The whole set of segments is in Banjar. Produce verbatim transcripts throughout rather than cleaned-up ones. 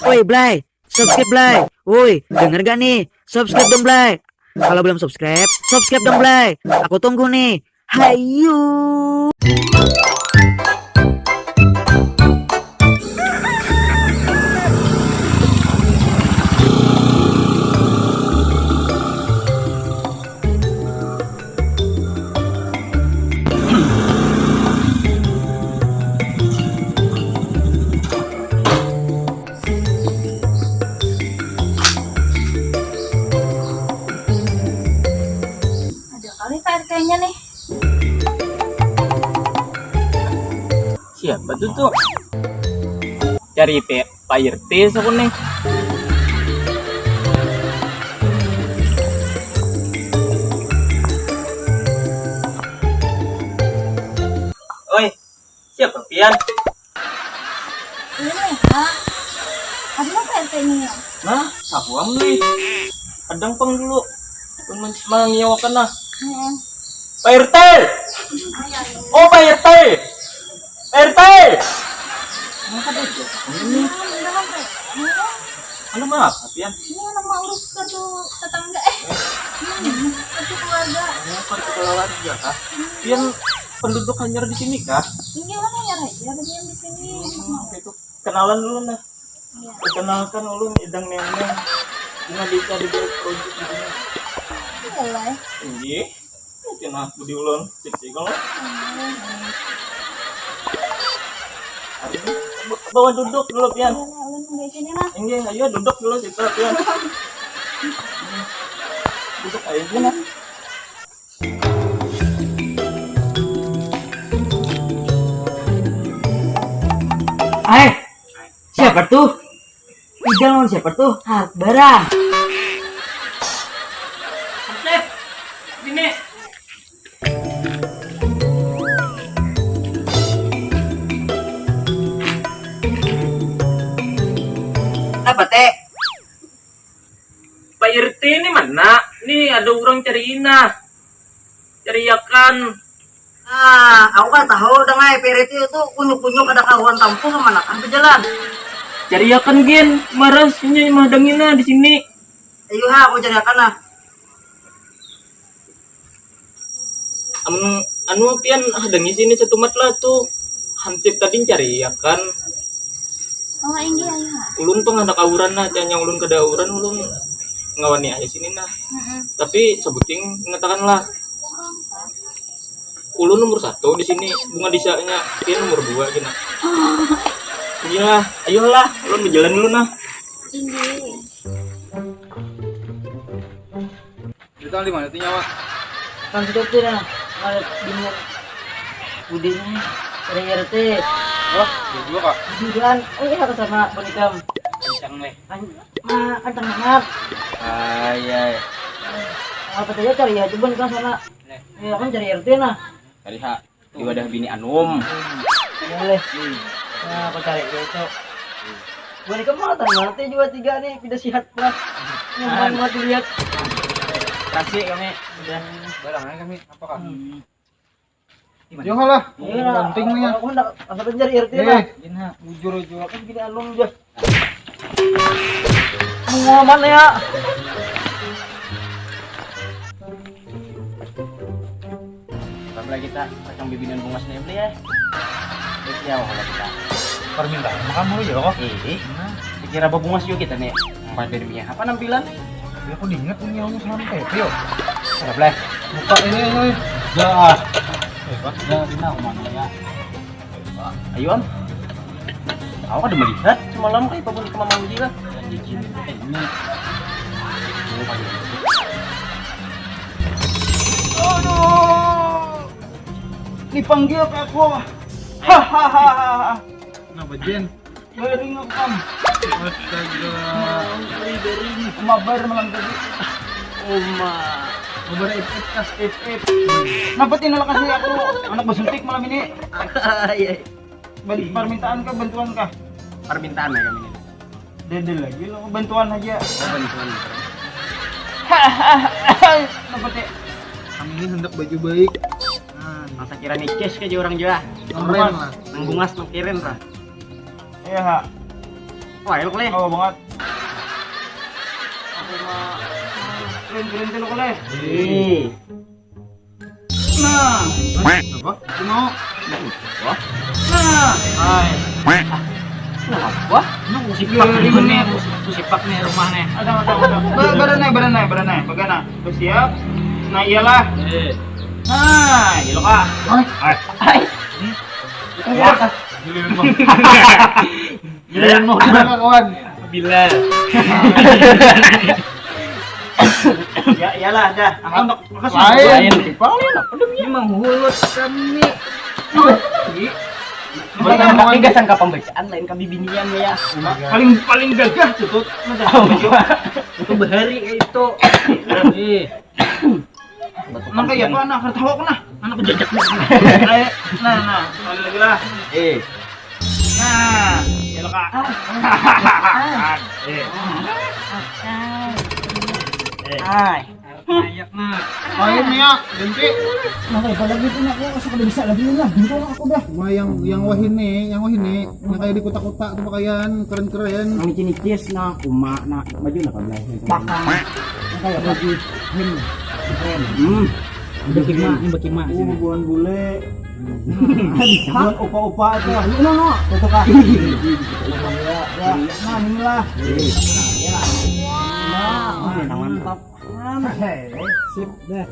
Woi, Blay, subscribe, Blay. Woi, denger gak nih? Subscribe dong, Blay. Kalau belum subscribe, subscribe dong, Blay. Aku tunggu nih. Hayu. Ada kali Pak R T-nya nih. Siapa tuh tuh? Cari P-, Pak R T aku nih. Oi, siapa pian? Ini Neha. Ada apa R T ini ya? Nah, sapuam nih. Kadang pang dulu. Pun men-, mangiaukan lah. Heeh. Pak R T! Oh, Pak R T! Pak R T! Kenapa dia jatuh ini? Ini udah sampai. Ini Anu mengapa pian? Ini anak mau urus satu tetangga. Eh, hmm, satu keluarga. Oh, satu keluarga kah? Pian penduduk hanyar di sini kah? Iya, kan hanyar aja badiam di sini. Hmm, oke tuh. Kenalan dulu nah. Iya. Perkenalkan ulun Idang Neneng. Bunga Desa di Balik Project di sini. Boleh. Iya. Oke nah, budi ulun. Sip, sip, kalau. Hmm. Aduh, ba-, bawa duduk dulu pian. Iya, ulun di sini nah. Inggih, ayo duduk dulu situ pian. Duduk aja nah. Eh, siapa tuh? Idang lawan siapa tuh? Harus barang. Hansip, sini. Apa, Teh? Pak R T ini mana? Nih ada orang cari inah. Cariakan. Ah, aku kan tahu, Dang ai, Pak R T itu kunyuk-kunyuk kada karuan tampuh, mana kah berjalan. Cariakan gin, maras inya mah Dang inah di sini. Ayo ha, aku cariakan lah. Amun anu pian hadangi sini satumat lah tuh. Hansip tadi cariakan. Oh, inggih, ayo ha. Ulun pang handak auran nah, canya ulun kada auran, ulun ngawani aja sini nah. Mm-mm. Tapi sabuting ingatakan lah. Ulun nomor satu di sini, bunga disanya, pian nomor dua gina. Iya, ayolah, ulun berjalan dulu nah. Inggih. Kita di mana tuh nyawa? Kan sudah tuh dah, malah bingung. Budenya cari R T. Wah, dia juga kak. Jujuran, oh iya, sama bonikam. Kencang nih. Kan, ma, kencang banget. Ah, iya, iya. Apa saja cari ya, coba nikah sana. Nih. Ya kan cari R T nah. Cari hak di wadah bini anum. Boleh. Nah, aku cari ya itu. Bonikam mah tadi mati juga tiga nih, tidak sehat lah. Nyaman buat dilihat. Kasih kami. Udah. Barang aja kami. Apa kak? Hmm. Yo lah, iya, penting nih ya. Aku hendak, aku hendak jadi R T lah. Eh, bujur juga kan gini alum ya. Mau mana ya? Apalagi kita pasang bibinan bungas nih beli ya. Baik ya kalau kita. Permintaan makan mulu ya kok. Ih, nah, dikira babungas juga kita nih. Empat dari apa nampilan? Ya, aku diingat punya aku sama Pepe yo. Ada boleh. Buka ini, ini. Dah. Hebat dah, ini aku mana ya? Ayo, Am. Aku ada melihat semalam kayak babun ke Mamang Uji lah. Ini. Aduh. Dipanggil ke aku. Hahaha. Kenapa, Jen? Garing aku, Am. Astaga. Mau beli garing. Mabar malam tadi. Oma. Mabar ip, ip, kas, ip, ip. Kenapa tinggal kasih aku anak basuntik malam ini? Iya. Ban-, permintaan kah, bantuan kah? Permintaan ya kami ini. Dede lagi lo, bantuan aja. Oh, bantuan. Kenapa, Teh? Kami ini hendak baju baik. Nah, masa kira nicis ke orang jua. Keren lah. Nang bungas nang kirin lah. Iya, ha. Wild leh. Oh banget. Aku mah keren-keren tuh lo leh. Ih. Nah, apa? Aku mau. Wah. Nah, hai. Nah, wah, lu sipak nih, nih, aku sipak nih rumah nih. Ada, ada, ada. Ba- Badan naik, badan naik, badan naik. Bagana. Bersiap. Nah, iyalah. Eh. Nah, iya lo kak. Hai. Hai. Hai. Wah. Giliran mau. Giliran mau. Gimana kawan? Bila. Ya iyalah dah. Untuk lain. Lain. Lain. Apa demi? Menghulut kami. Bagasan ke pembacaan lain kami binian ya. Paling paling gagah tuh tuh. Itu bahari kayak itu. Eh. Nang kayak apa anak tertawa kena? Anak kejajak. Nah, nah, sekali lagi lah. Eh. Nah, ya lo kak. Eh. Eh. Ayak nah. Lain ya, ganti. Nah, kayak pada gitu nak, kok suka bisa lagi lah, bingung aku dah. Cuma yang yang wahini, yang wahini, yang kayak di kota-kota tuh pakaian keren-keren. Yang nicis-nicis, nah, kuma, nah, baju nah, kablah. Pakang. Yang kayak baju hem. Keren. Hmm. Bekima, ini bekima. Oh, bubuhan bule. Nah, bisa. Bubuhan upa-upa itu. Ini no, no. Itu kah? Ya, ya. Nah, inilah. Nah, ya. Nah, mantap. Nah, sip dah.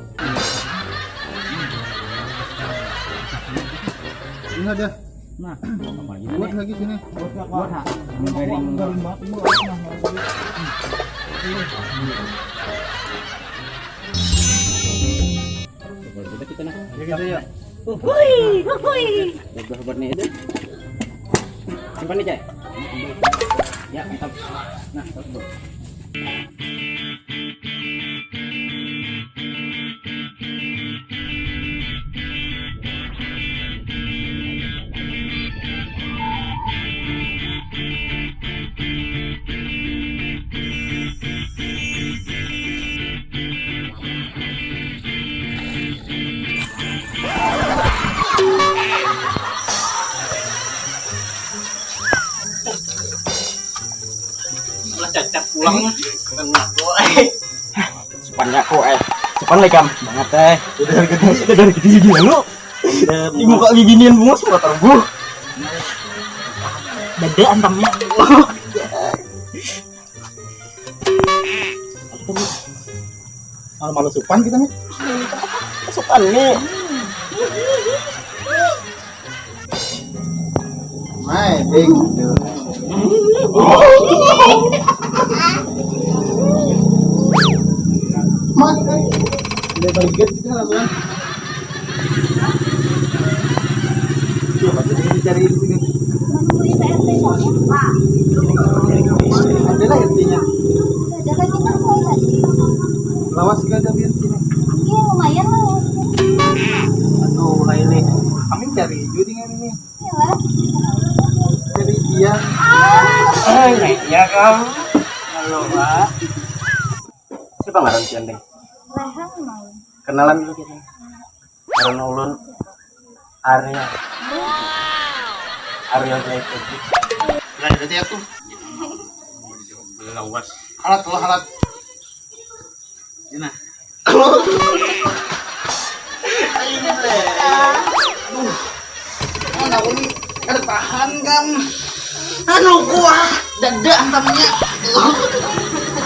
Ini ada. Nah, apa lagi? Buat lagi sini. Buat apa? Buat ha. Garing. Garing banget, Bu. Nah, coba kita nah. Ya gitu ya. Uhuy, uhuy. Udah buat nih itu. Simpan nih, Cek. Ya, mantap. Nah, terus, Bu. Lah cacat pulang. Kena aku, eh. Supannya aku, eh. Supan lagi kam banget, eh. Udah gede, udah gede dia lu. Di muka bibinian bunga surat bu. Dada antamnya. Malu-malu supan kita nih. Supan nih. Mai, ding. Mai, ding. Udah balik kita langsung. Iya, Pak, jadi dicari di sini. Menunggu I P R T soalnya, Pak. Ada lah R T-nya. Ada lagi kan toilet. Lawas gak ada di sini. Iya, lumayan lawas. Aduh, lah ini. Kami cari juga dengan ini. Iya lah. Cari dia. Ah. Eh, iya kau. Halo, Pak. Siapa ngaran pian, Deng? Rehan, Mang. Kenalan dulu kita. Karena ulun Arya. Arya Black. Nah, berarti aku. Lawas. Alat, alat, alat. Ini nah. Ayo, Black. Aduh. Mana aku nih? Kada tahan, kam. Anu, kuah. Dada antamnya.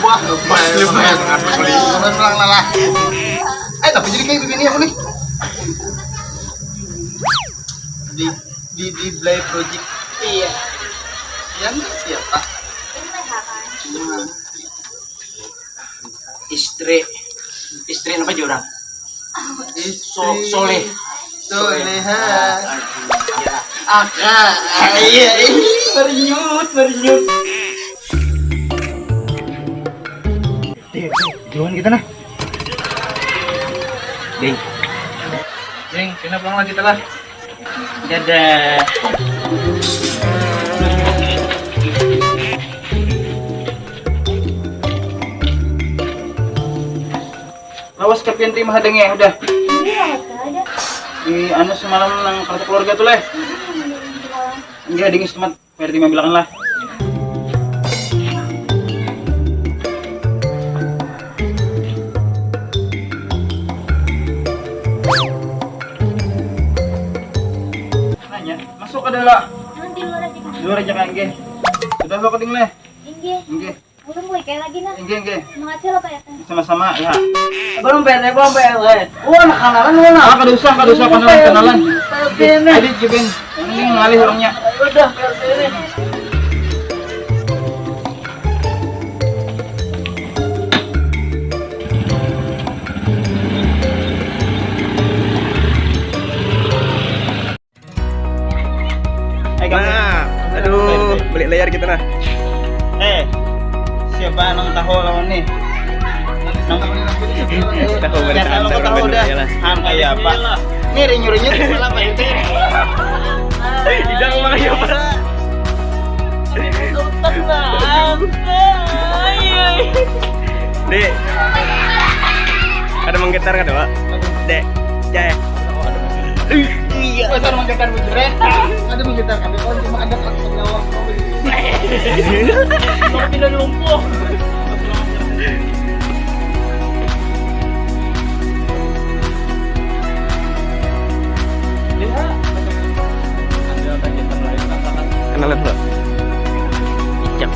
Wah, lumayan, lumayan. Lumayan, lumayan. Eh, tapi jadi kayak begini aku nih. Di, di, di Blay Project. Iya. Yang siapa? Nah. Istri. Istri apa aja orang? So, soleh. Soleha. Iya. Aka. Iya, ini bernyut, bernyut. Ding, ding, duluan kita nah. Ding. Ding, kita pulang lah kita lah. Dadah. Lawas kapian terima hadangnya udah. Iya, ada. Di anu semalam nang kartu keluarga tuh leh. Enggak dingin setemat. P R T ambilakan lah. Lah, nanti luar aja kan. Luar aja kan, nggih. Sudah lo keding leh. Inggih. Nggih. Ulun mulai kayak lagi nah. Nggih, nggih. Makasih lo Pak R T. Sama-sama ya. Belum P R T, belum P R T. Wah, nak kenalan lu nah. Ah, kada usah, kada usah kenalan-kenalan. P R T ini. Adit jebin. Ini ngalih orangnya. Udah, P R T ini. Nah, aduh, beli layar kita nah. Eh, siapa nang tahu lawan nih? Nang tahu beri tahu tahu dah. Han kayak apa? Nih rinyu-rinyu tuh malah Pak R T. Tidak mau ya Pak. Dek, ada menggetar kan Pak? Dek, Jaya. Iya. Pasar manggatar bujret. Ada manggatar kami kau cuma ada kau sebelah waktu. Kau tidak lumpuh. Lihat. Ada kegiatan lain apa kan? Kenalan lo. Icak.